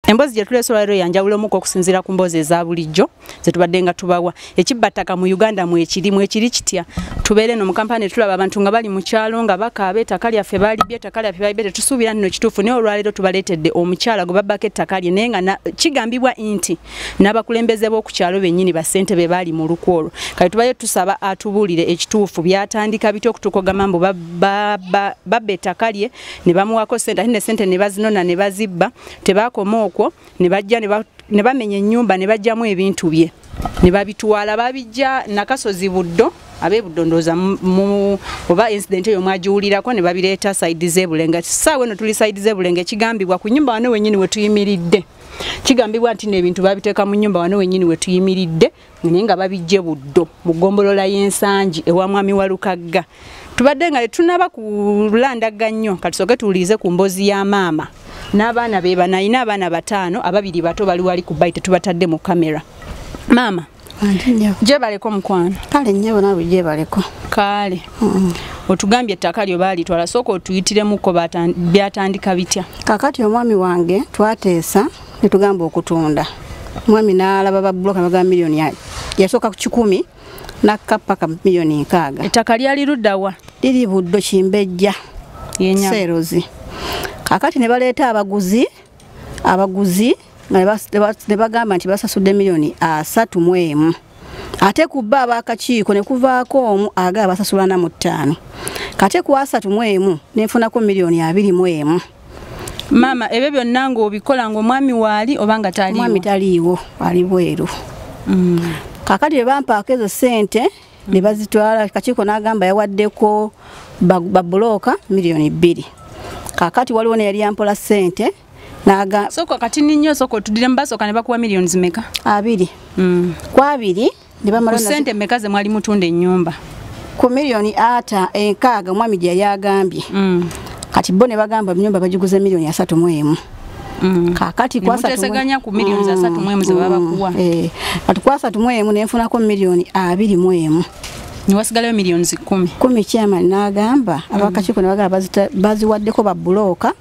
Emboozi gye tuleese olwaleero ya njawulomuko okusinziira ku mboozi eza bulijjo ze tubadde nga tubawa. Ekibbattaka mu Uganda mwekiri, mwekiri kitya? Tubeere eno mu kampani tulaba abantu nga bali mu kyalo nga bakaaba ettaka lyaffe baalibye, ettaka lyaffe baalibye, tetusuubira nno kituufu. Naye olwaleero tubaleetedde omukyala gwe babbako ettaka lye, naye nga kigambibwa nti n'abakulembeze b'oku kyalo bennyini bassentebe baali mu lukwe olwo. Kale tubaye tusaba atubuulire ekituufu byatandika bitya okutuuka ogamba mbu babba ettaka lye ne bamuwaako ssente, ate ne ssente ne bazinona ne bazibba, tebaakoma okwo ne bajja ne bamenya ennyumba ne baggyamu ebintu bye ne babitwala, babijja Nakasozi Buddo, ab'e Buddo ndowooza oba incident eyo mwagiwulirako, ne babireeta side z'e Bulenga. Ssaawa eno tuli side z'e Bulenga, ekigambibwa ku nnyumba wano wennyini we tuyimiridde, kigambibwa nti n'ebintu babiteeka mu nnyumba wano wennyini we tuyimiridde, naye nga babiggye Buddo mu ggombolola y'Ensangi ewa Mwami Walukagga. Tubadde nga tetunnaba kulandagga nnyo, katusooke tuwulirize ku mboozi ya maama n'abaana be bano. Alina abaana 5, ababiri bato bali wali ku bbayi, tetubatadde mu kamera. Maama, gyebaleko mukwano. Kale nnyabo naawe gyebaleko. Kale otugambye ettaka lyo baalitwala, sooka otuyitiremuko byatandika bitya? Kaakati omwami wange twateesa ne tugamba okutunda. Omwami n'alaba babulooka bagamba miliyoni, yasooka ku 100 n'akka paka miliyoni 60. Ettaka lyali ludda wa? Liri Buddo Kimbejja, Seerozi. Kaakati ne baleeta abaguzi ne bagamba nti basasudde miliyoni 31. Ate ku bba ab'akakiiko ne kuvaako omu agaba basasula 45. Kate ku 31 ne nfunako miliyoni 21. Maama, ebyo byonna ng'obikola ng'omwami waali oba nga taliiwo? Omwami taliiwo, ali bweru. Kaakati bwe bampaako ezo ssente ne bazitwala, kakiiko n'agamba yawaddeko babulooka miliyoni 2. Kaakati waliwo ne yali yampola ssente n'aga Sooka kati nnyo, sooka otuddire mu basooka ne bakuwa miliyoni zimeka? 2. Ku 2 ne bamala Ku ssente mmeka ze mwali mutunda ennyumba? Ku miliyoni 60 omwami gye yali agambye. Kati bo ne bagamba ennyumba bagiguze miliyoni 31. Kaakati ku asatu Muteeseganya ku miliyoni 31 ze baba bakuwa. Kati ku 31 ne nfunako miliyoni 21. Ne wasigalayo miliyoni 10. 10 chairman n'agamba abakakiiko ne bagamba baziwaddeko babulooka,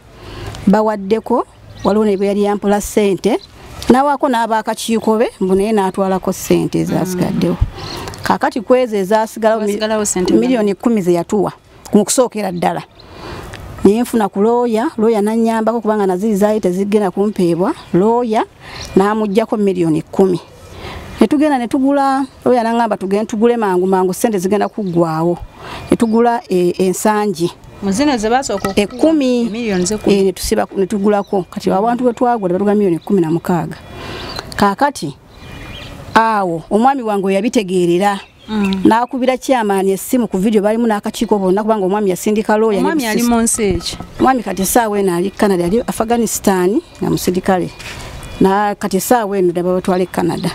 bawaddeko waliwo ne bwe yali yampola ssente n'awaako n'abakakiiko be mbu naye n'atwalako ssente ezaasigaddewo. Kaakati ku ezo ezaasigalawo miliyoni 10 ze yatuwa mu kusookera ddala. Ne nfuna ku looya, looya n'annyambako kubanga naziri zaali tezigenda kumpeebwa, looya n'amuggyako miliyoni 10. Ne tugenda ne tugula, looya n'angamba tugende tugule mangu mangu ssente zigenda kuggwaawo. Ne tugula ensangi. Mu zino ze basooka okuwa 10 miliyoni 10. Ne tusiba ne tugulako. Kati abantu bwe twagula batuga miliyoni 16. Kaakati awo omwami wange yabitegeerera. N'akubira chairman essimu ku video balimu n'akakiiko bonna kubanga omwami yasindika looya. Omwami ali mu nsi eki? Omwami kati essaawa eno ali Canada, ali Afghanistan nga musirikale. Na kati essaawa eno ddala babatwala e Canada.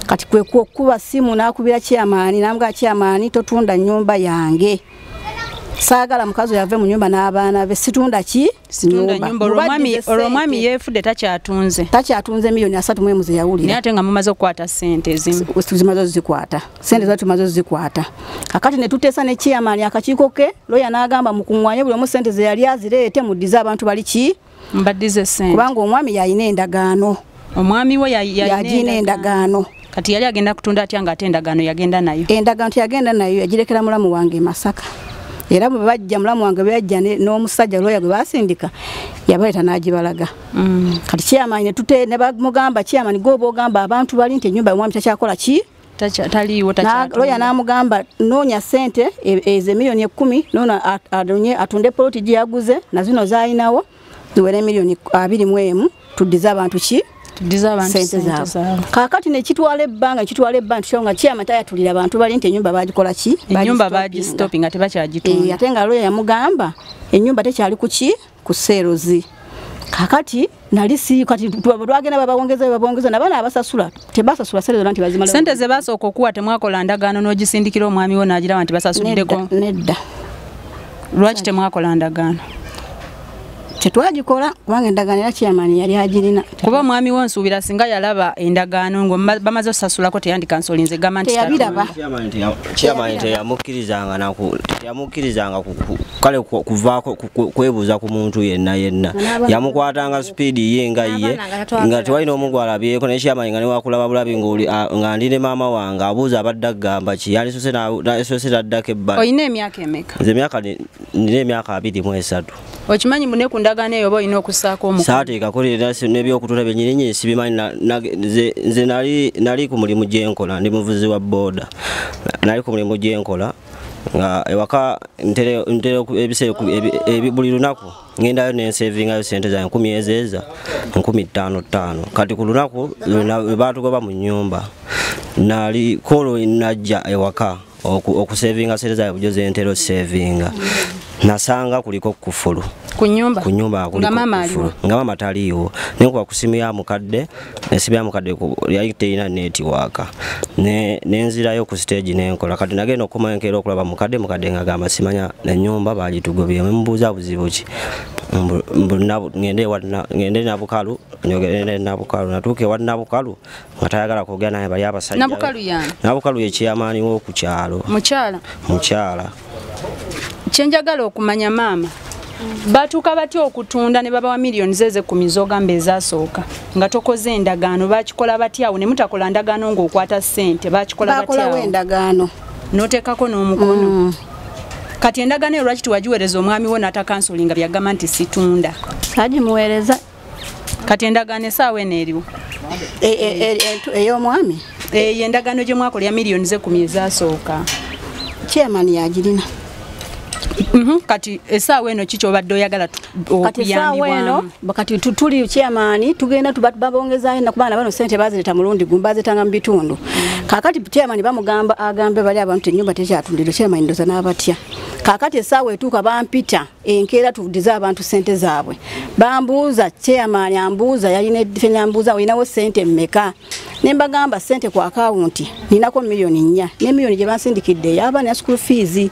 Kati kwe kuba ssimu n'akubira chairman n'amugamba chairman totunda nnyumba yange. Saagala mukazi oyo ave mu nnyumba n'abaana be, situunda ki? Situunda nnyumba. Olwo omwami yeefudde takyatunze. Takyatunze miliyoni 31 ze yawulira. Naye ate nga mumaze okukwata ssente ezimu. Tuzimaze ozikwata. Ssente zaali tumaze ozikwata. Kaakati ne tuteesa ne chairman akakiiko ke, looya n'agamba mukuŋŋaanye buli omu ssente ze yali azireete muddize abantu bali ki? Mbaddize ssente. Kubanga omwami yalina endagaano. Omwami we yalina endagaano. Kati yali agenda kutunda atya ng'ate endagaano yagenda nayo? Endagaano teyagenda nayo, yagirekera mulamu wange e Masaka. Era bwe bajja mulamu wange bwe yajja n'omusajja looya gwe baasindika yabaleeta n'agibalaga. Kati chairman ne bamugamba chairman gwe ogamba abantu bali nti ennyumba y'omwami takyakola ki? Taliiwo, takyatunda. Looya n'amugamba noonya ssente ezo miliyoni 10 noona atunde poloti gye yaguze na zino z'alinawo ziwere miliyoni 21 tuddize abantu ki? Tuddize abantu ssente zaabwe. Kaakati ne kitwala ebbanga nga chairman tayatulira abantu bali nti ennyumba baagikola ki? Ennyumba baagistopinga tebakyagitunda. Ate nga looya yamugamba ennyumba tekyali ku ki? Ku seerozi. Kaakati nali si kati twagenda babawongeza n'abaana abasasula tebasasula ssente zonna nti bazimala. Ssente ze basooka okuwa temwakola ndagaano n'ogisindikira omwami wo n'agiraba nti basasuddeko? Nedda. Lwaki temwakola ndagaano? Tetwagikola kubanga endagaano era chairman yali agirina. Kuba mwami wo nsuubira singa yalaba endagaano ngo bamaze osasulako teyandikansolinze gamba nti teyabiraba. Chairman teyamukkirizanga kale kuvaako kwebuuza ku muntu yenna yenna. Yamukwatanga speed ye nga ye nga tewalina omu gwalabyeko naye chairman nga newakulaba bulabi nga ndi ne maama wange abuuza abadde agamba ki yalisoose n'addako ebbali. Olina emyaka emeka? Nze nina emyaka 23. Okimanyi mune ku ndagaano eyo oba olina okussaako omukono? Saateekako n'ebyokutuula byennyini sibimanyi. Nze nali ku mulimu gye nkola, ndi muvuzi wa booda. Nali ku mulimu gye nkola nga ewaka ntere ebiseera buli lunaku ngendayo nensevingayo sente zange 10 ezeeza 5,500. Kati ku lunaku lwe baatugoba mu nnyumba nali kolo najja ewaka okusevinga sente zange bulijjo ze ntera osevinga. Nasanga kuliko kufulu ku nyumba kuliko kufulu nga mama taliiwo. Nenkuba ku simu ya mukadde, esimu ya mukadde yali terina netiwaaka, nenzirayo ku stage nenkola. Kati nagenda okukomayo enkeera okulaba mukadde ng'agamba simanya ennyumba baagitugobye. Mubuuza buzibu ki? Ngende Nabukalu, njogere Nabukalu. Natuuka ewa Nabukalu nga tayagala kwogera naye bali abasajja. Nabukalu y'ani? Nabukalu ye chairman w'oku kyalo. Mukyala? Mukyala. Kyenjagala okumanya maama, batuuka batya okutunda ne babawa miliyoni zeze 10 z'ogamba ezasooka nga tokoze endagaano? Bakikola batya awo ne mutakola ndagaano ng'okwata ssente? Bakikola batya awo? Bakolawo endagaano n'oteekako n'omukono. Kati endagaano eyo lwaki tewagiweereza omwami wo n'atakansolinga byagamba nti situnda? Sagimuweereza. Kati endagaano essaawa eno eriwo? Ey'omwami? Eyo endagaano gye mwakola ya miliyoni 10 ezasooka. Chairman yagirina. Kati essaawa eno ki ky'obadde oyagala okuyambibwamu? Kati tuli chairman tugenda babongezaayo nakuba bano ssente bazireeta mulundi gumu, bazireetanga mu bitundu. Kaakati chairman bamugamba agambe bali abantu ennyumba tekyatundidde, chairman ndoza n'abatya. Kaakati essaawa etuuka bampita enkeera tuddize abantu ssente zaabwe. Bambuuza chairman ambuuza yalina edifensi ambuuza olinawo ssente mmeka? Ne mbagamba ssente ku akawunti ninako miliyoni 4 ne miliyoni gye bansindikidde ey'abaana ya school fees.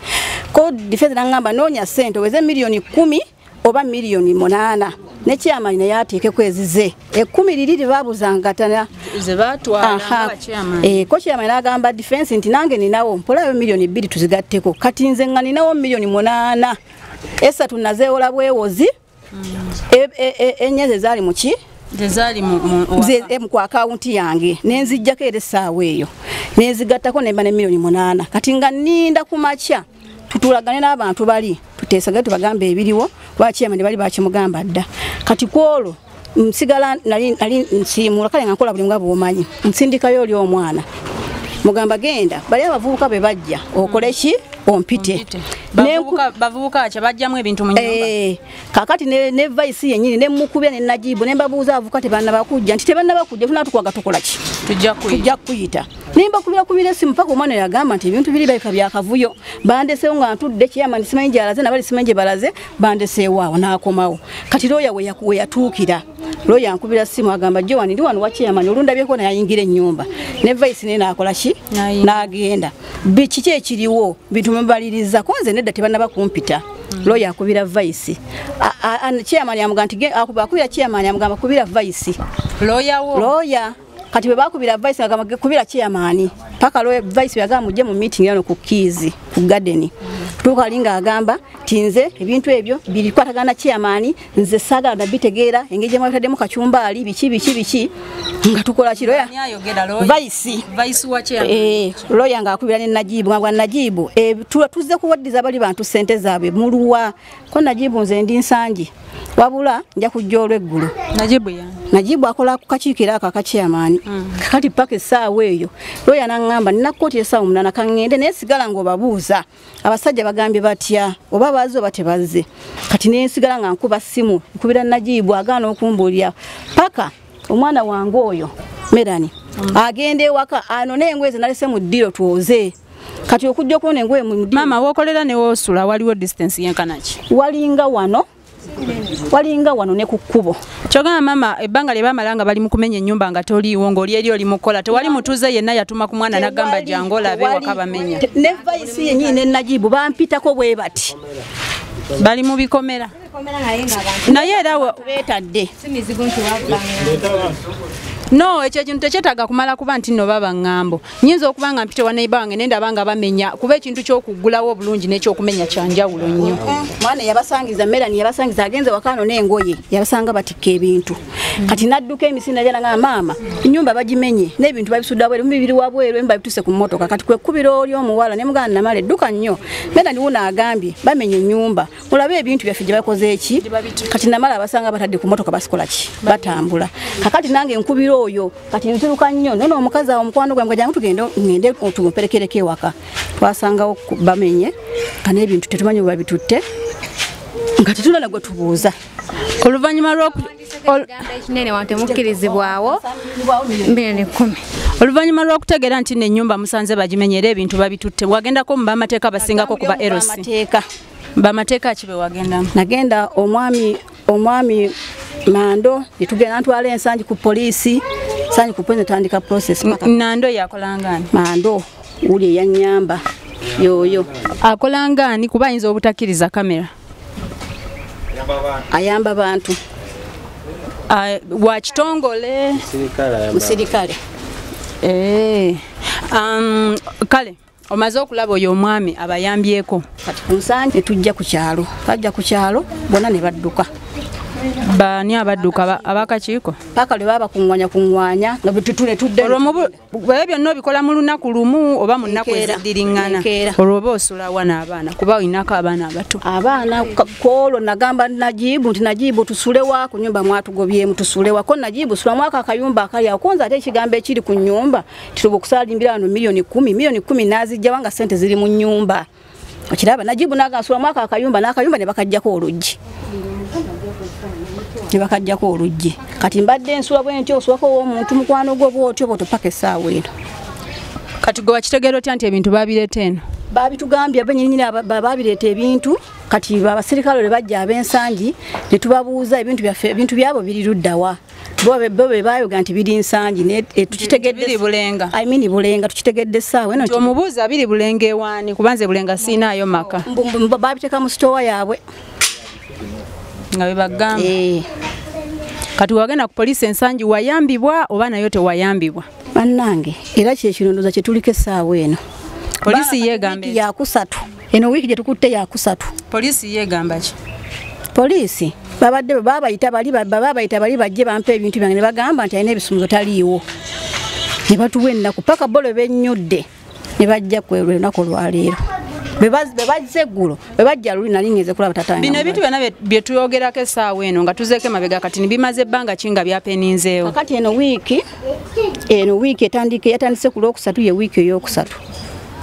Ko defense nangamba noonya ssente oweze miliyoni 10 oba miliyoni 8 ne chairman naye ateekeko ezize 10 liriri baabuzangatana ze baatwala nga chairman. Ko chairman n'agamba defense nti nange ninawo mpolayo miliyoni 2 tuzigatteko. Kati nze nga ninawo miliyoni 8 esatu nazeewola bwewozi ennya zaali muki tezaali mu akawunti yange nenzijjako era essaawa eyo nenzigattako nemba ne miliyoni 8. Kati nga nninda ku makya tutulagane n'abantu bali tuteesagale tubagambe ebiriwo kuba chairman bali bakimugamba dda. Kati kwolwo nsigala nali nsiimula kale nga nkola buli nga bw'omanyi nsindikayo oli omwana mugamba genda bali abavubuka be bajja okole ki ompite. Bavubuka ki bajjamu ebintu mu nnyumba? Kaakati ne vice yennyini ne mukubya ne Najibu ne mbabuuza abavubuka tebannabakujja nti tebannabakujja tunaatukuwaga tukola ki? Tujja kuyita. Ne mbakubira essimu mpaka omwana yagamba nti ebintu biri birabika bya kavuyo bandeseewo nga ntudde chairman simanyi gy'alaze nabali simanyi gye balaze bandeseewo awo n'akomawo. Kati looya we yatuukira looya ankubira ssimu agamba Joan ndi wano wa chairman olundabyeko naye ayingira ennyumba ne vice naye n'akola ki? N'agenda. Kiki ekiriwo bintu mubaliriza ko nze nedda tebannaba kumpita. Looya akubira vice. Chairman yamugamba nti akubira chairman yamugamba kubira vice. Looya wo? Looya. Kati bwe bakubira vice agamba kubira chairman paka looya vice yagamba mujje mu meeting yano ku keys ku garden. Tuuka alinga agamba tinze ebintu ebyo birikwatagana chairman nze saagala nabitegeera engeri gye mwataddemu kachumbaali biki biki biki nga tukola ki looya vice wa chairman. Looya ng'akubira ne Najibu nga Najibu tuzze kuwaddiza bali bantu ssente zaabwe muluwa ko Najibu nze ndi Nsangi wabula nja kujja olw'eggulo. Najibu yani? Najibu akola ku kakiiko era ako aka chairman. Kati paka essaawa eyo looya n'aŋŋamba nina kkooti essaawa 8 kaŋŋende naye sigala ng'obabuuza abasajja bagambye batya oba bazze oba tebazze. Kati ne nsigala nga nkuba ssimu nkubira Najibu agaana okumbuulira paka omwana wange oyo Melanie agenda ewaka anone engoye ze nalese mu ddiro twoze. Kati okujja okuwona engoye mu ddiro. Maama w'okolera ne w'osula waliwo distance yenkana ki? Walinga wano walinga wano ne ku kkubo. Kyogamba mama ebbanga lye baamala nga bali mu kumenya ennyumba nga toliiwo ng'oli eri oli mu kukola tewali mutuuze yenna yatuma ku mwana n'agamba jangu olabe waka bamenya. Ne vice yennyini ne Najibu bampitako bwe bati. Bali mu bikomera. Naye era beetadde. No, ekyo ekintu tekyetaaga kumala kuba nti nno baba ŋŋambo. Nnyinza okuba nga mpite wa neighbor wange ne ndaba nga bamenya kuba ekintu ky'okuggulawo obulungi n'ekyokumenya kya njawulo nnyo. Mwana yabasangiza Melanie yabasangiza agenze wakaano n'engoye yabasanga batikka ebintu. Kati n'adduka emisinde ajja n'agamba maama ennyumba bagimenye n'ebintu babisudde wabweru bibiri wabweru ebimu babituuse ku mmotoka. Kati kwe kkubira oli omuwala ne mugamba namala edduka nnyo. Melanie wuno agambye bamenye ennyumba olabe ebintu byaffe gye bakoze eki. Kati namala abasanga batadde ku mmotoka basikola ki batambula. Kakati nange nkubira oyo kati nturuka nnyo nono omukazi awo mukwano gwange jangu tugende ngende tumuperekereko ewaka. Twasangawo bamenye nga n'ebintu tetumanyi bwe babitutte nga tetulina gwe tubuuza. Oluvannyuma ekinene wantu temukkirizibwawo 210. Oluvannyuma lw'okutegeera nti n'ennyumba musanze bagimenye era ebintu babitutte, wagendako mu bamateeka basingako kuba LC. Bamateeka ki be wagendamu? Nagenda omwami Mando netugenda ntwala ensangi ku poliisi. Nsangi ku poliisi netandika process. Nando yakolanga ani? Mando uli eyanyamba yoyo. Akolanga ani kuba ayinza obutakkiriza kamera? Ayamba bantu. Wa kitongole? Musirikale. Kale omaze okulaba oyo omwami abayambyeko. Kati ku nsangi tujja ku kyalo. Bajja ku kyalo bonna ne badduka. Baani abadduka abakakiiko? Paka lwe baba kuŋŋwanya nga tutule tudde. Olwo ebyo byonna obikola mu lunaku lumu oba mu nnaku eziddiriŋŋana? Olwo oba osula wa n'abaana kuba olinako abaana abato? Abaana kwolwo nagamba Najibu nti Najibu tusule wa ku nnyumba mwatugobyemu tusule wa ko Najibu sula mwaka akayumba akali awo konza ate ekigambo ekiri ku nnyumba tutuba okusaalimbira wano 10,000,000 10,000,000 n'azijjawa nga ssente ziri mu nnyumba. Okiraba Najibu n'agasula mwaka akayumba n'akayumba ne bakaggyako oluggi. Ne bakaggyako oluggi. Kati mbadde ensula bwe ntyo osulako ow'omuntu mukwano gwo bw'otyo bw'otyo paka essaawa eno. Kati gwe wakitegeera otya nti ebintu baabireeta eno? Baabitugambye bennyini baabireeta ebintu. Kati abasirikale lwe bajja ab'ensangi ne tubabuuza ebintu byaffe ebintu byabo biri ludda wa? Bo be baayoga nti biri Nsangi ne tukitegedde biri Bulenga. I mean Bulenga tukitegedde essaawa eno. Omubuuza biri Bulenga ewaani kuba nze Bulenga siinaayo maka. Baabiteeka mu sitoowa yaabwe. Nga bwe bagamba. Kati wagenda ku poliisi Ensangi wayambibwa oba nayo tewayambibwa? Bannange era kye kirondooza kye tuliko essaawa eno. Poliisi yeegamba ya kusatu. Eno wiiki gye tukutte ya kusatu. Poliisi yeegamba ki? Poliisi babadde babayita bali bajje bampa ebintu byange ne bagamba nti alina ebisumuzo taliiwo. Ne batuwa ennaku paka bo lwe bennyudde ne bajja ku lunaku olwaleero. Bwe bazze eggulo bwe bajja luli nali ngenze kulaba taata wange. Bino ebintu byonna bye tuyogerako essaawa eno nga tuzeeko emabega kati bimaze ebbanga ki nga byapeninzeewo? Kakati eno wiiki yatandise ku lwokusatu ye wiiki ey'okusatu.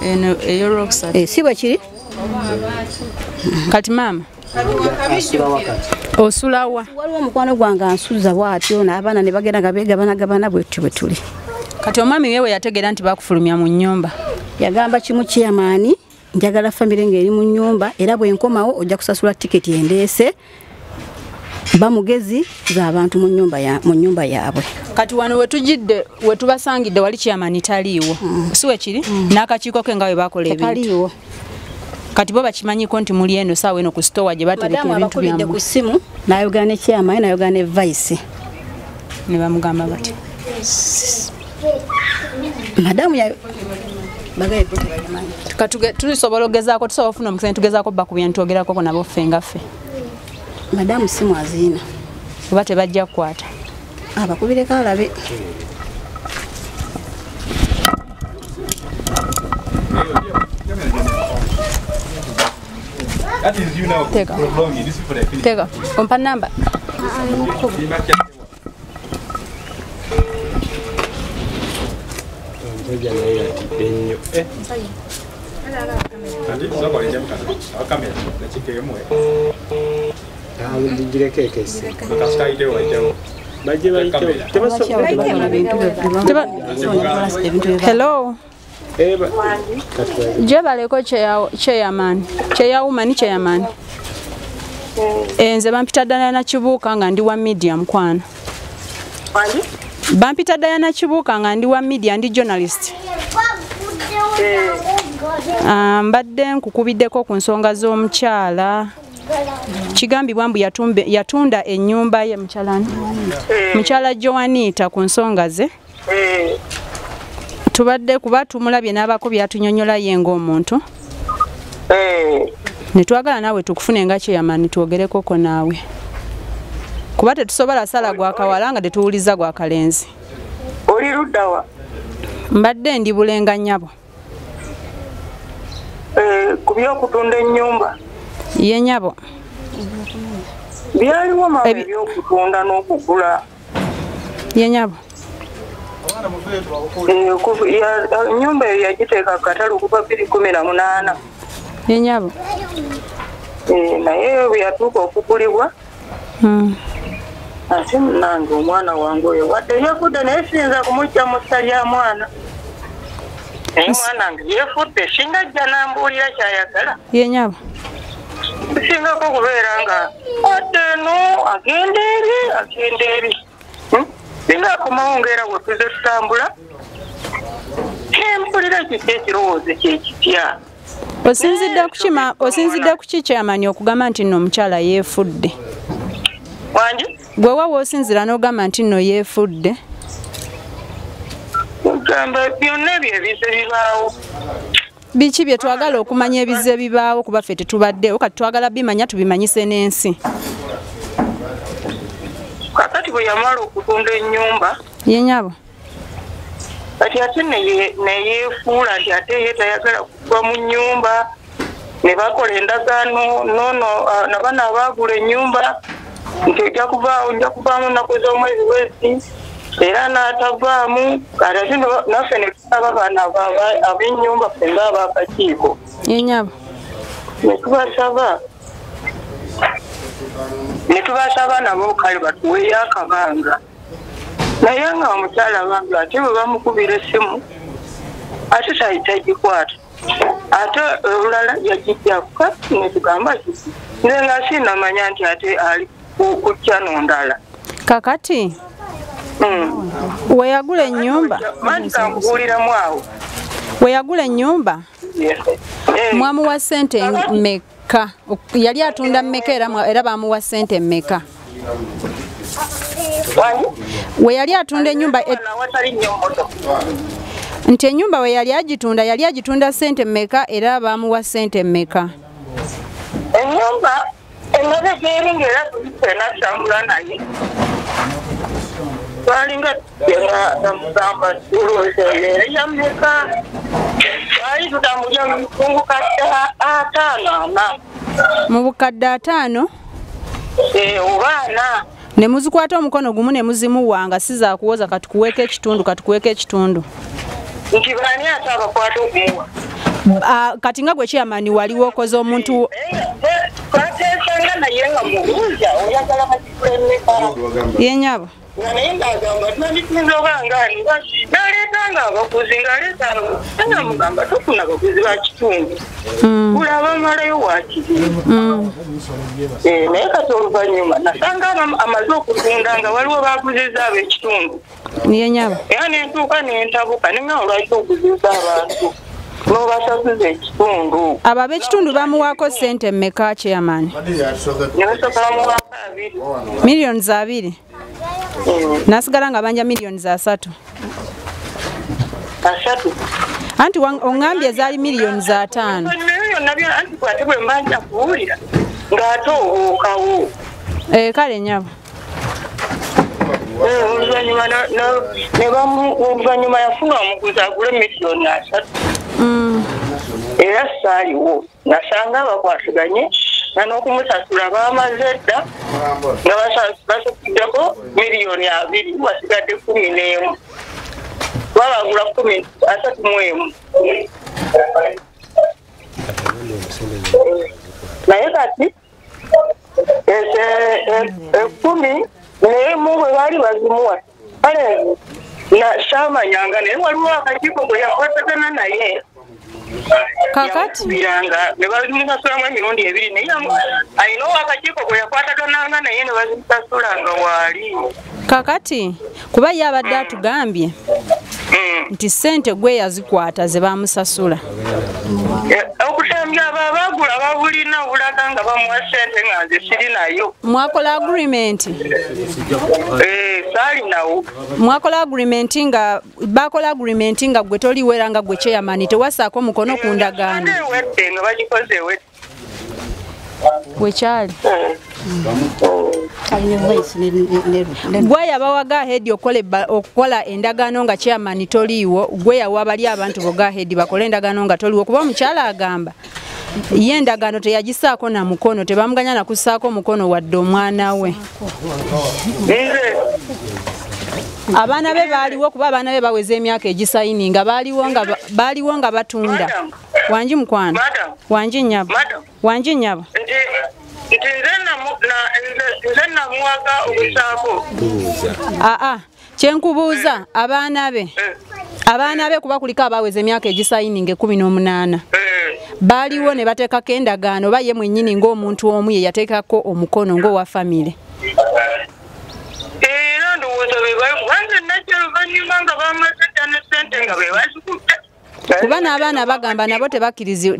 Eno ey'olwokusatu. Si bwe kiri? Kati maama osula wa? Waliwo omukwano gwange ansuza bw'atyo n'abaana ne bagenda nga beegabanagabana bwetyo bwe tuli. Kati omwami wewe yategeera nti bakufulumya mu nnyumba? Yagamba kimu chairman njagala famire ng'eri mu nnyumba era bwe nkomawo ojja kusasula tiketi endeese bamugezi z'abantu mu nnyumba yaabwe. Kati wano wetujidde wetubasangidde wali chairman taliiwo. Si we kiri? N'akakiiko ke nga bwe bakola ebintu. Taliiwo. Kati bo bakimanyiko nti muli eno saawa eno ku sitowa gye batereka ebintu byamwe. Madamu ku ssimu n'ayogera ne chairman n'ayogera ne vice. Ne bamugamba bati. Madamu ya tulisobola okugezaako tusobola okufuna omukisa ne tugezaako bakubya ne twogerako nabo ffe nga ffe. Madamu simu aziina. Oba tebajja kukwata. Abakubireko alabe. That is you now. Teka. Teka. Ompa namba. Hello. Jebaleko chairman. Chairwoman chairman. Nze bampita Diana Kibuuka nga ndi wa media mukwano. Bampita Diana Kibuuka nga ndi wa media ndi journalist. Mbadde nkukubiddeko ku nsonga z'omukyala. Kigambibwa mbu yatunda ennyumba ye mukyala Joanita ku nsonga ze. Tubadde kuba tumulabye n'abako byatunyonnyola ye ng'omuntu. Ne twagala naawe tukufune nga chairman twogerekoko naawe. Kuba tetusobola sala gwa kawala nga tetuwuliza gwa kalenzi. Oli luddawa? Mbadde ndi Bulenga nnyabo. Ku by'okutunda ennyumba? Ye nnyabo. Byaliwo mama eby'okutunda n'okugula. Ye nnyabo. Ennyumba eyo yagiteeka ku katale okuva 2018. Ye nnyabo. Naye bwe yatuuka okugulibwa, ate nange omwana wange oyo wadde yefudde naye siyinza kumujja mu ssa lya mwana. Naye mwana wange yefudde singa ajja n'ambuulira ky'ayagala. Ye nnyabo. Singako okubeera nga adde eno agenda eri agenda eri. Singa akomawo ng'era bwe tuze tutambula, mpulira kiki ekirowoozo kye kitya. Osinzidde ku ki chairman okugamba nti nno omukyala yeefudde? Wangi? Gwe wa w'osinzira n'ogamba nti nno yeefudde? Ogamba byonna ebyo ebizze bibaawo. Biki bye twagala okumanya ebizze bibaawo kuba ffe tetubaddewo kati twagala bimanya tubimanyise n'ensi. Kakati bwe yamala okutunda ennyumba. Ye nnyabo. Kati ate ne yeefuula nti ate ye tayagala kuva mu nnyumba ne bakola endagaano nono na bano abaagula ennyumba nti ojja kuvaawo nja kuvaamu nnaku z'omwezi bwezi era n'atavaamu kati ate naffe ne tusaba bano ab'ennyumba ffe ng'abaakakiiko. Ye nnyabo. Ne tubasaba nabo kale batuweeyo akabanga. Naye nga omukyala wange ate bwe bamukubira essimu ate tagikwata ate olulala yagijjako ne tugamba kiki nze nga sinnamanya nti ate ali ku channel ndala. Kakati weyagula ennyumba nkubuuliramu awo. Weyagula ennyumba mwamuwa ssente mmeka? Yali atunda mmeka era bamuwa ssente mmeka? We yali atunda ennyumba nti ennyumba we yali agitunda ssente mmeka era bamuwa ssente mmeka? Ennyumba emabega eri ng'era ffenna tutambula naye twalinga namugamba tulowooza era ya mmeka twali tutambulira mu bukadde 5 4. Mu bukadde 5? Oba 4. Ne muzikwata omukono gumu ne muzimuwa nga si za kuwoza katukuweeko ekitundu katukuweeko ekitundu. Nti baani ate abakwata okumuwa? Kati nga gwe chairman waliwo okoze omuntu twateesanga naye nga mubuuza oyagala bakikula emmeka? Ye nnyabo. Nga naye ng'agamba twanditunda oba ngaani n'aleetanga abaguzi ng'aleeta nga mugamba tofuna baguzi ba kitundu gula abamalayo waakiri. Naye kati oluvannyuma nasanga amaze okutunda nga waliwo baguzizza ab'ekitundu. Ye nnyabo. Era ne ntuuka ne ntabuka ne ngamba lwaki oguzizza abantu n'obasasuza ekitundu. Abo ab'ekitundu bamuwaako ssente mmeka chairman? Ne basooka bamuwaako 2. Miliyoni 2. Nasigala nga banja miliyoni 3. 3. Anti ongambye zaali miliyoni 5. Anti ate bwe mbanja kuwulira ng'ate obuukawo. Kale nnyabo. Oluvannyuma yafuna omuguzi agule miliyoni 3. Era saaliwo nasanga bakwataganye nga n'okumusasula baamaze dda nga basasuddeko miliyoni 2 wasigadde 11. Babagula 31. Naye kati 11 bwe baali bazimuwa kale saamanyanga naye waliwo akakiiko gwe yakwatagana naye. Kakati biranga ne bazimusasulamu emirundi 2 naye alina akakiiko gwe yakwatagananga naye ne bazimusasulanga waali. Kakati kuba ye abadde atugambye nti ssente gwe yazikwata ze bamusasula. Okusambya Abo abagula babulina obulaga nga bamuwa ssente nga nze sirinayo. Mwakola agreement? Saalinawo. Mwakola agreement nga bakola agreement nga gwe toliwera nga gwe chairman tewasaako mukono ku ndagaano. Ewedde nga bagikoze ewedde. Wekyali. Gwe yabawa go ahead okukola endagaano nga chairman toliiwo, gwe yawa bali abantu bo go ahead bakole endagaano nga toliiwo, kuba omukyala agamba ye endagaano teyagisaako na mukono, tebamuganya na kussaako mukono wadde omwana we. Abaana be baaliwo kuba abaana be baweza emyaka egisayininga baaliwo nga batunda. Wangi mukwano. Wangi nnyabo. Wangi nnyabo. Nti nze namuwaga okusaako. Kyenkubuuza abaana be. Abaana be kuba kuliko abaweza emyaka egisayininga 18. Baaliwo ne bateekako endagaano oba ye mwennyini ng'omuntu omu ye yateekako omukono ng'owa famire. Era ndowooza be banze najja oluvannyuma nga bamaze dda ne ssente nga be bazikutte. Kuba n'abaana bagamba nabo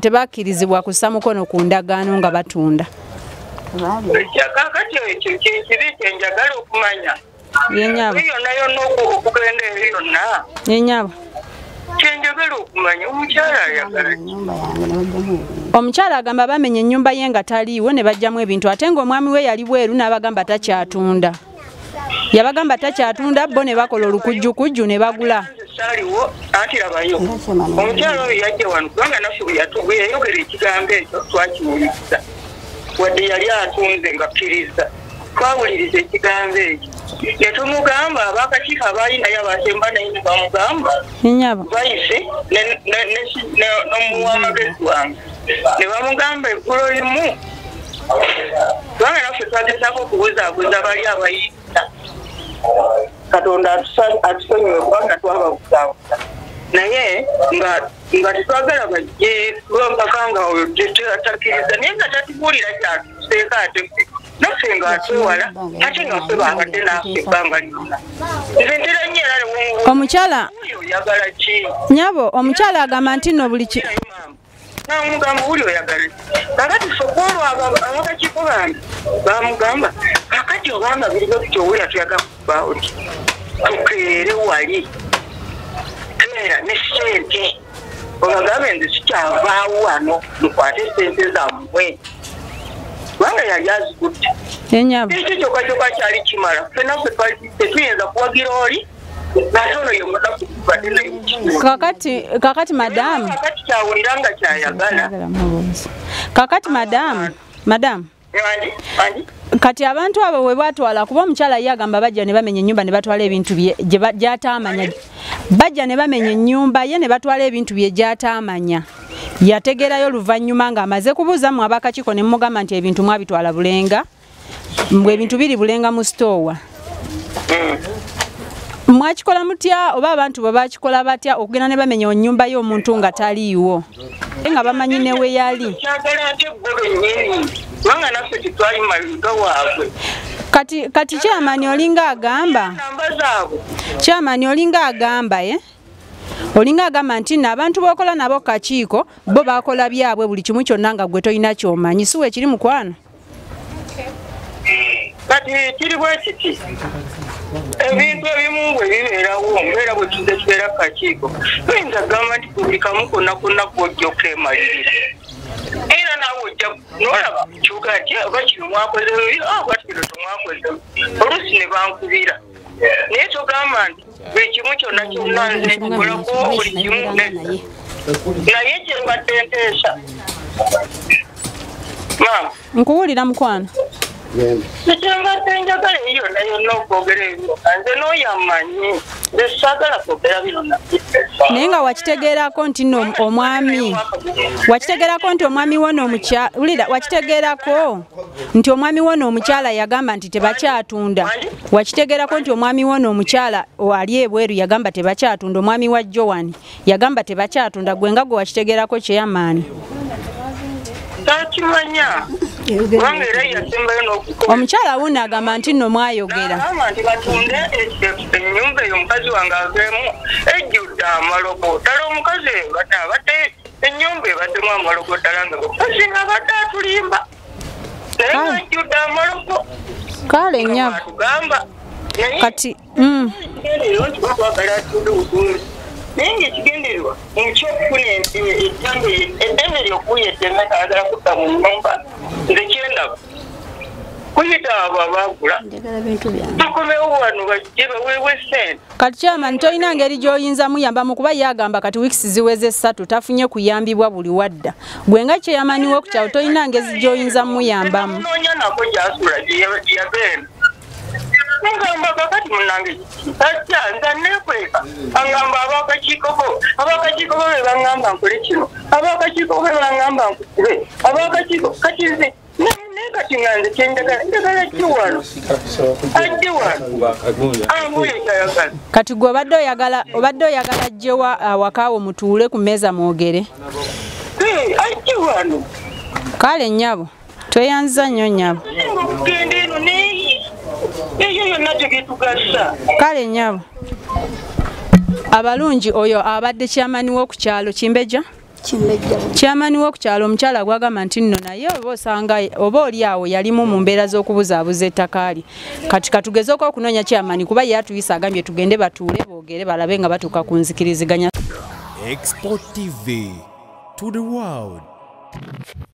tebakkirizibwa kussa mukono ku ndagaano nga batunda. Kaakati ekyo kibi kye njagala okumanya. Ye nnyabo. Yonna yonna okugenda eri yonna. Ye nnyabo. Kye njagala okumanya omukyala ayagala ki? Omukyala agamba bamenya ennyumba ye nga taliiwo ne baggyamu ebintu ate ng'omwami we yali bweru n'abagamba takyatunda. Yabagamba takyatunda bo ne bakola olukujjukujju ne bagula. Saaliwo anti labayo. Omukyala oyo yajja wano kubanga naffe bwe yayogera ekigambo ekyo twakiwuliriza. Wadde yali atunze nga kkiriza. Twawuliriza ekigambo ekyo. Ne tumugamba ab'akakiiko abaali naye abasemba naye ne bamugamba. Bayise n'omuwa amagezi wange. Ne bamugamba eggulo limu. Kubanga naffe twagezaako okubuzaabuza bali abayita. Katonda atusonyiwe kubanga twababuzaabuza. Naye nga tetwagala bajje mpaka nga oyo takkiriza naye nga tatubuulira kyatuseeko ate ffe naffe nga atwewala ate nga ffe babadde naffe ebbanga lyonna. Nze ntera nnyo era omukyala oyagala ki? Nnyabo omukyala agamba nti nno buli ki namugamba wuli oyagala ki? Kakati ffe kwolwo abakakiiko bange bamugamba kakati obanga birigo bityo owulira tuyagala kubaawo ti tukeere wali keera ne ssente obagambe nze sikyavaawo wano mukwate ssente zammwe kubanga yali azikutte. Ekyo kyokka kyokka kyali kimala ffe naffe tetuyinza kuwagira oli ate ono ye munaku tubadde naye mu kitundu. Kakati madamu. Kakati kyawulira nga kyayagala. Kakati madamu. Kati abantu abo we batwala kuba omukyala ye agamba bajja ne bamenya ennyumba ne batwala ebintu bye gy'ataamanya. Bajja ne bamenya ennyumba ye ne batwala ebintu bye gy'ataamanya. Yategerayo oluvannyuma ng'amaze kubuuza mmwe ab'akakiiko ne mugamba nti ebintu mwabitwala Bulenga, mbwe ebintu biri Bulenga mu sitoowa. Mwakikola mutya oba abantu bwe bakikola batya okugenda ne bamenya ennyumba y'omuntu nga taliiwo nga bamanyi ne we yali? Kyagala ate bo bennyini kubanga naffe tetwali mabega waabwe. Kati chairman olinga agamba. Chairman olinga agamba Olinga agamba nti n'abantu b'okola nabo kakiiko bo bakola byabwe buli kimu kyonna nga gwe tolina ky'omanyi. Si we kiri mukwano? Kati kiri bwe kiti. Ebintu ebimu bwe bibeerawo mbeera bwe tuze tubeera ku kakiiko tuyinza kugamba nti buli kamu konna konna kw'ojja okwemalirira. Era naawe ojja n'olaba kyuka nti oba kino mwakoze bubi oba kino temwakoze bubi. Oluusi ne bankubira. Naye togamba nti buli kimu kyonna kyonna nze nkikolako buli kimu naye kye mbadde nteesa. Maama. Nkuwulira mukwano. Kyembadde njagala eyo yonna yonna okwogera ebyo nze n'oyo amanyi nze saagala kwogera byonna. Naye nga wakitegeerako nti nno omwami wakitegeerako nti omwami wono omukyala wulira wakitegeerako nti omwami wono omukyala yagamba nti tebakyatunda. Wakitegeerako nti omwami wono omukyala ali ebweru yagamba tebakyatunda, omwami wa Joan yagamba tebakyatunda, gwe nga gwe wakitegeerako chairman? Takimanya. Kubanga era yasembayo n'okukola. Omukyala wuno agamba nti nno mwayogera. Agamba nti batunde ennyumba eyo omukazi wange aveemu ejjudde amalobo. Ddala omukazi abadde Ennyumba ebaddemu amalogo ddala nga kasinga abadde atulimba. Naye nga ajjudde amalogo. Kale nnyabo. Atugamba. Kati ekigendererwa nti bakwagala atunde obutunzi. Naye ng'ekigendererwa ekyokufuna eddembe ly'okuwuya eddembe ayagala kudda mu nnyumba nze kyendaba. Kuyita abo abaagula. Bakomewo wano bajje baweebwe ssente. Kati chairman tolina ngeri gy'oyinza muyambamu kuba ye agamba kati wiikisi ziweze 3 tafunye kuyambibwa buli wadda. Gwe nga chairman w'oku kyalo tolina ngeri gy'oyinza muyambamu. Nnoonya nako gy'asula gye yagenda. Ngamba kakati munnange tajja nze neekweka. Angamba ab'akakiiko ko be baŋŋamba nkole kino, ab'akakiiko ko be baŋŋamba nkukube, ab'akakiiko kati nze naye kati nga nze kyenjagala njagala ajje wano. Ajje wano. Ambuye ky'ayagala. Kati gwe obadde oyagala ajje awaka wo mutuule ku mmeeza mwogere. Ajje wano. Kale nnyabo, tweyanziza nnyo nnyabo. Okugenda eno neeyi. Eyo yonna tegetugasa. Kale nnyabo. Abalungi oyo abadde chairman w'oku kyalo Kimbejja? Kimbejja. Chairman w'oku kyalo omukyala gwagamba nti nno naye oba osanga oba oli awo yalimu mu mbeera z'okubuzaabuza ettaka lye. Kati katugezeeko okunoonya chairman kuba ye atuyise agambye tugende batuule boogere balabe nga batuuka ku nzikiriziganya. Export TV to the world.